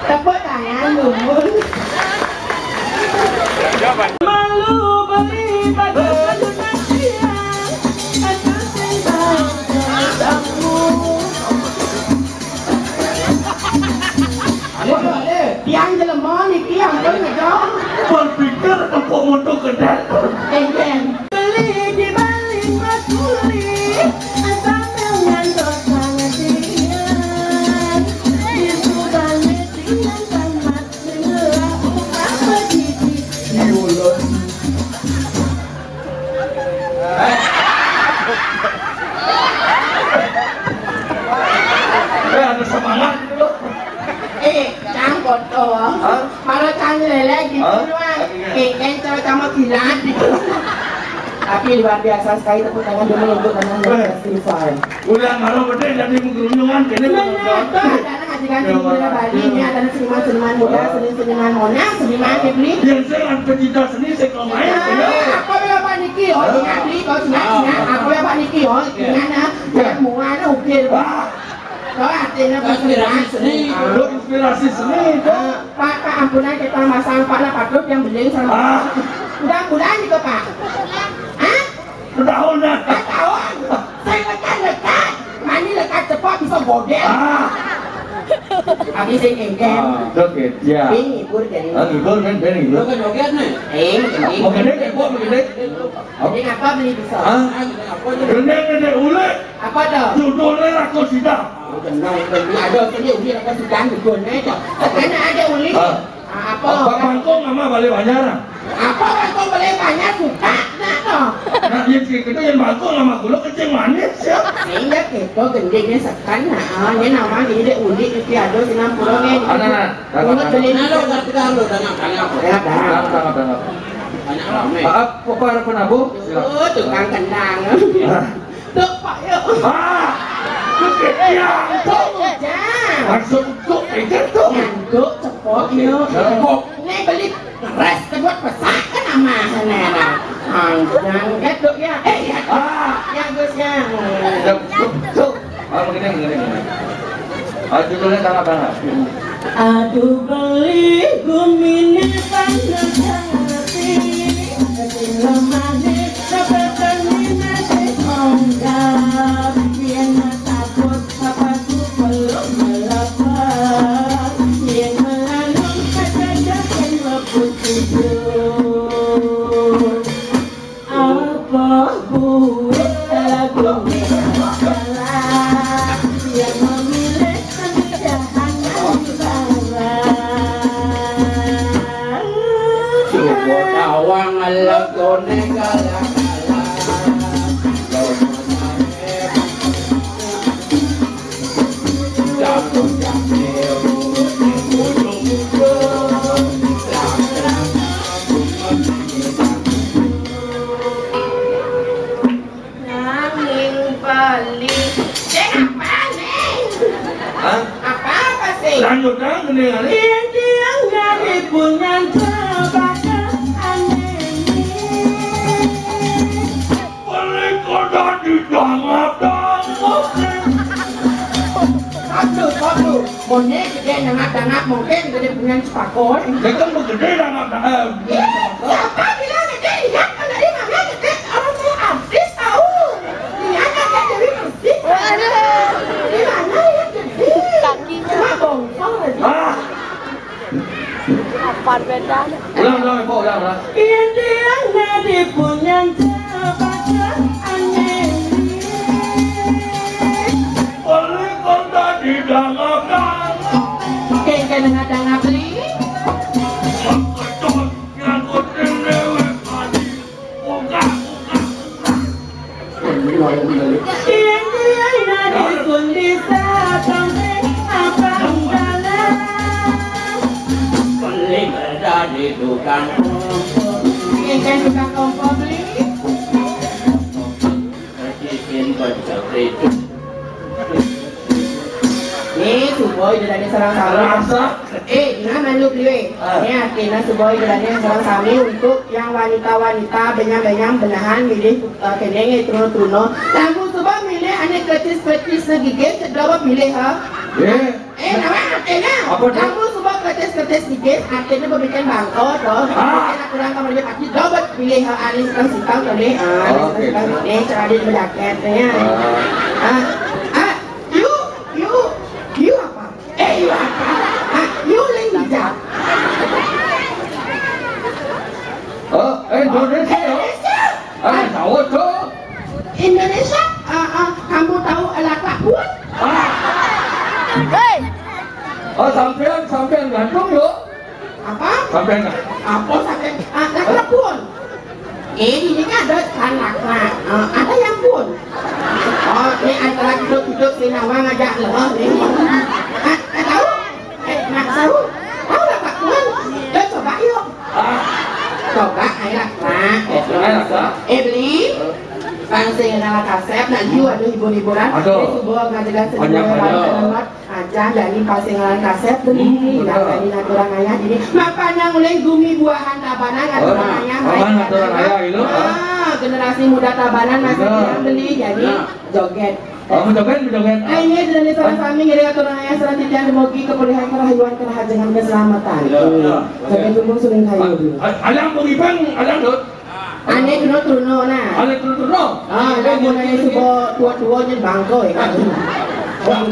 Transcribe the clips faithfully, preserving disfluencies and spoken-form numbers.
Tepuk tangan dulu. Malu beli baju, baju nantian, baju sing bau. Aduh, aduh, tiang jelema niki ampun ngejo. Berpikir tepuk muntuk gedhe. Enggih. Beli di balik makuli, sambil ngantos pangetian. Di subane tiang tamat, ngelah upah petiti. Diulun. Eh, ada semangat gitu loh. Eh, cang kotor. Hah? Malah cang lele gitu doang. Eh, kan cewek sama kilat gitu. Tapi luar biasa sekali, tepuk tangan dulu untuk teman-teman festival. Udah malam gede jadi menggerunjungan, kene. Bener, bener. Tuh, ada anak ngajikan di Bali, ini ada seniman-seniman muda, seniman-seniman Monas, seniman Kepli. Yang saya pecinta seni, saya kalau main, apa ya, Pak Niki? Oh, seniman Kepli, oh, seniman, seniman, apa ya, Pak Niki? Oh, gimana? Ya, muana ukir. Wah. Kau artinya inspirasi seni. Lo inspirasi seni itu. Pak, Pak, ampunan kita masang Pak lah patut yang beling sama. Ah. Udah, udah juga, Pak. Hah? Setahun dah. Setahun. Saya lekat-lekat. Mani lekat cepat bisa godel. Ah. Habis sing engken. Ah, oke, ya. Sing ngibur jadi. Ah, ngibur kan, ben ngibur. Joget-joget nih. Eh, ini. Mau gede, kok mau gede? Jadi ngapa beli pisau? Hah? Gendeng gede uli. Apa tuh? Judulnya Rako Sida. Oh, gendeng, gendeng. Ada apa nih, uli Rako Sida, judulnya itu. Karena ada uli. Ah. Ah, apa? Pak Bangkong sama Bale Banjar. Apa Bangkong Bale Banjar suka? Nah, tuh. Nah, yang kayak gitu, yang Bangkong sama gula kencing manis, ya. Iya, gitu, gendengnya sekan. Nah, ah, ini nama gini deh, uli, itu ada, sinampura, nih. Ada, nah. Tangkap, tangkap. Nah, lo, ngerti kan, lo, tangkap, tangkap. Ya, tangkap. Tangkap, tangkap, tangkap. Banyak rame. Maaf, apa harapan Abu? Silakan. Oh, tukang kendang. Hah? Duk, Pak, yuk. Ah, duk, ya, duk. Duk, ya. Maksud duk, itu duk. Ngantuk, cepok, yuk. Cepok. Ini beli beras kedua pesak kan sama sana. Anjang, ya, duk, ya. Eh, ya. Ah. Ya, Gus, ya. Duk, duk, duk. Ah, begini, begini, begini. Ah, judulnya Tangap-tangap. Aduh beli gumine panas ati, ati lemane repetane nasi onggap. Yen matabut bapakku peluk melepat, yen melanung kacacah sing mlebu tidur. Apa buat lagu salah yang memilih pernikahan di bawah? Coba tawang lagone kalah-kalah. Nanging bali. Sing apa, Ning? Hah? Apa, apa sih? Lanjut, Kang, ini kali. Tiang-tiang dari punyan cempaka aneh. Beli kota di dangap-dangap. Aduh, aduh. Mone gede dangap-dangap, mungkin gede punyan sepakon. Dia kan begede dangap-dangap. Iya, siapa bilang gede? Lihat kan dari mana gede? Orang saya artis tahu. Lihat kan kayak Dewi Persik. Waduh. Di mana lihat gede? Kakinya. Cuma bongkong aja. Ah. Apa bedanya? Ulang, ulang, Ibu, ulang, ulang. Yen tiang nadi punyan cepaka aneh. Oleh kota di dangak-dangak. Kengken dangak-dangak, Li. Kecut ngangkut dewek tadi. Buka, buka, buka. Ini malam ini. Yen tiang nadi pun bisa sampai apa dalam. Beli beda di tukang kompor. Kengken tukang kompor, Li. Nih, suba Ida Dané sareng sami. Rasa. Eh, nah, malu beli wé. Ah. Nih, artina suba Ida Dané sareng sami untuk yang wanita-wanita, benyang-benyang benahan milih, eh, kéné nggih, truna-truna. Lamun suba milih ané klecis-klecis gigis, sedra pilih, ha? Nggih. Eh, nawa artina? Apa tuh? Lamun suba klecis-klecis gigis, artina bebeken bangko, to. Ah. Bebeken aturan kamarnya pasti dobet pilih, ha, ané sitang-sitang, to, nih. Ah, ané sitang-sitang. Oke. Nih, cara dia berjaket, nih. Ah. Ah, ah, you, you, you apa? Eh, you apa? Ah, you lain hijab. Oh, eh, Indonesia, ya? Indonesia. Ah, tahu tuh. Indonesia, ah, ah, kamu tahu alat pun? Ah. Hei. Oh, sampean, sampean gantung, yuk. Apa? Sampean nggak? Apa sampean? Ah, laknat pun. Eh, ini kan ada kan laknat. Ah, ada yang pun. Oh, ini antara duduk-duduk si Nawang aja loh, nih. Ah, nggak tahu? Eh, nggak tahu? Tahu lah, Pak Tuan. Udah coba yuk. Ah. Coba, ayo laknat. Oh, ayo laknat. Eh, beli. Pang sing ngalah kasép, nah, you ada hibur-hiburan. Aduh. Ini sebuah ngajelas banyak, sebuah banyak. Aja jadi pang sing ngalah kasép, beli. Hmm, bener. Nah, jadi naturan ayah, jadi mapan yang oleh gumi buahan Tabanan, naturan ayah, oh, main naturan ayah, itu. Ah, generasi muda Tabanan masih yang beli, jadi joget. Oh, joget, joget. Nah, ini dari sareng sami ngiring aturan ayah sareng titiang dumugi kepulihan, kerahayuan, kerahajengan, keselamatan. Iya, iya. Joget lumbung suling kayu. Alang bumi bang, alang dot. Ané truna-truna, nah. Ané truna-truna? Ah, lamun ané suba tua-tua nyén bangko, ya. Wah.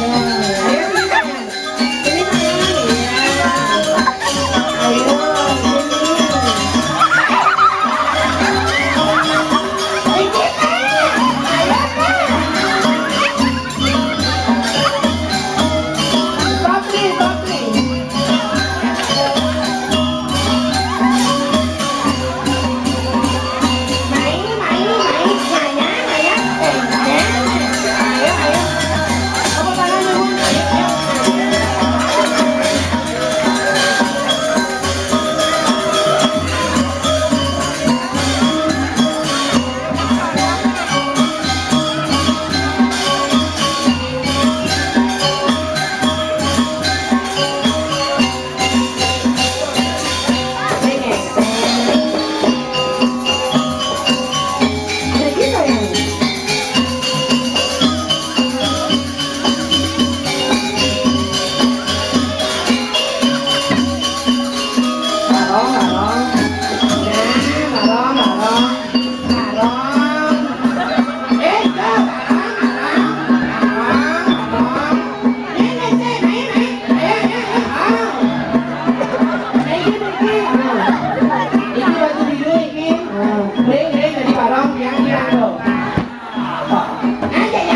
Ayo, sini, sayang. Sini, sayang. Iya. Ayo, sini. Ini, sayang. Ayo, sayang. Softly, softly.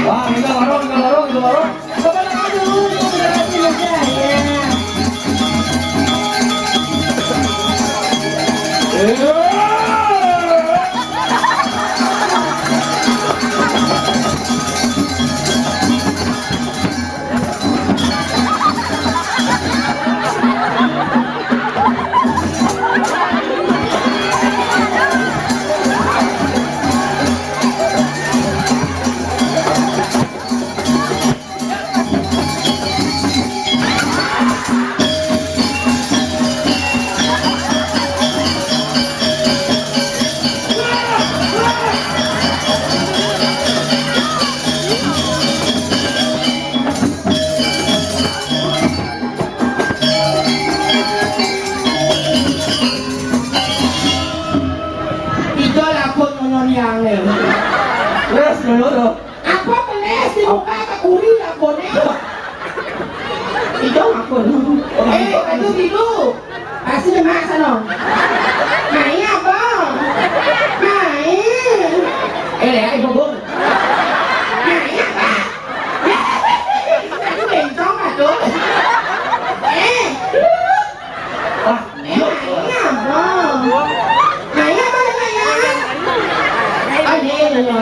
Wah, kita bareng, kita bareng, kita bareng. Coba tangan dulu, kita generasi muda, ya. Ijo lakon nyonya niane. Terus dulu tuh. Apa keles di muka ke kuri lakone? Ijo lakon. Eh, aduh gitu. Pasti demak sana. Mai apa? Mai. Eh, ya, ibu, Bu. Mai apa? Aku bencong, aduh. Eh. Wah, iya. Mai apa? Mai apa namanya? Oh, iya, iya, iya.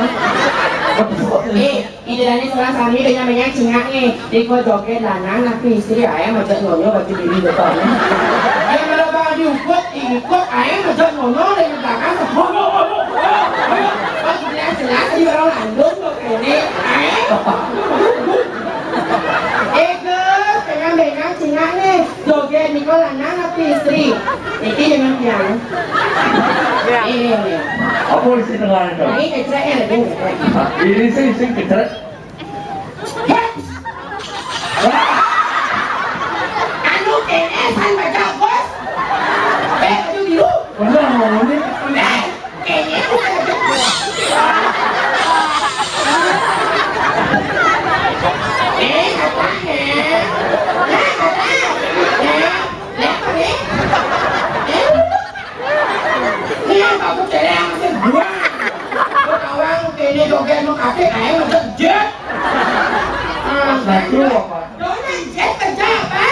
Eh, ide dari sekolah kami udah nyamanya cingak nih. Di gua joget lanang, tapi istri ayam aja nyonya baju diri depan. Dia malah bang diukut, ikut ayam aja nyonya dari belakang. Nyonya, nyonya, nyonya. Pas jelas-jelas di orang landung kok ini. Ayam. Eh, Gus, pengen bengang cingak nih. Joget niko lanang apa istri? Iki jeneng pian. Ini, ini. Apa isi tengah itu? Ini kecek ya, ini. Ini sih, sih kecek. Anu, N S kan baca, Bos. Eh, aduh, biru. Bener, ngomongnya. Eh, Nah, itu apa? Dona Jet kerja apa?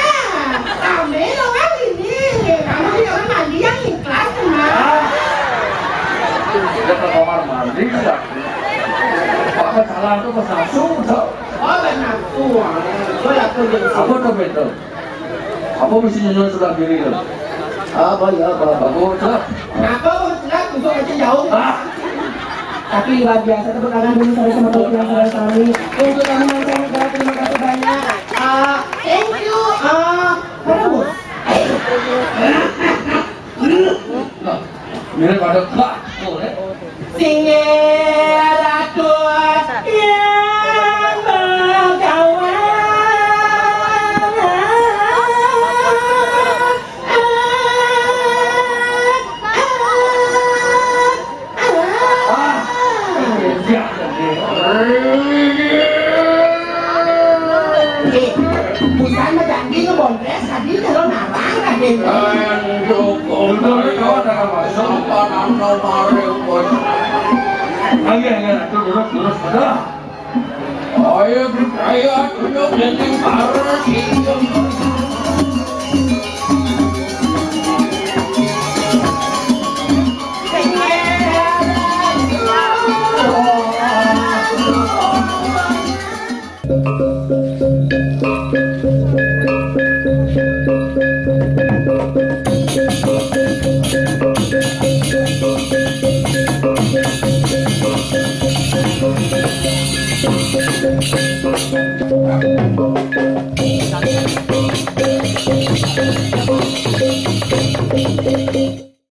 Rame orang ini. Kamu di kamar mandi yang ikhlas, Mas. Dia ke kamar mandi, ya. Apa salah tuh, pas nafsu, tuh. Oh, pas nafsu. Apa tuh, betul? Apa mesti nyunyun sebelah kiri tuh? Apa ya, apa, apa? Apa, Cak? Apa, Cak? Untuk aja jauh. Ah. Tapi luar biasa, tepuk tangan dulu, saudara, sama keluarga saudara kami. Untuk kamu yang saya, terima kasih banyak. Ah, thank you. Ah, Pak Rebus. Mirip ada gak, boleh. Sing atur yang berkawan. Ah, iya, iya. Busan madangki ngembongkes tadi kalau narang, Raden. Aduh, kok sampeyan no mari, Bos. Ayo, ayo, terus, terus, terus. Ayo, ayo, ayo, ayo, ayo.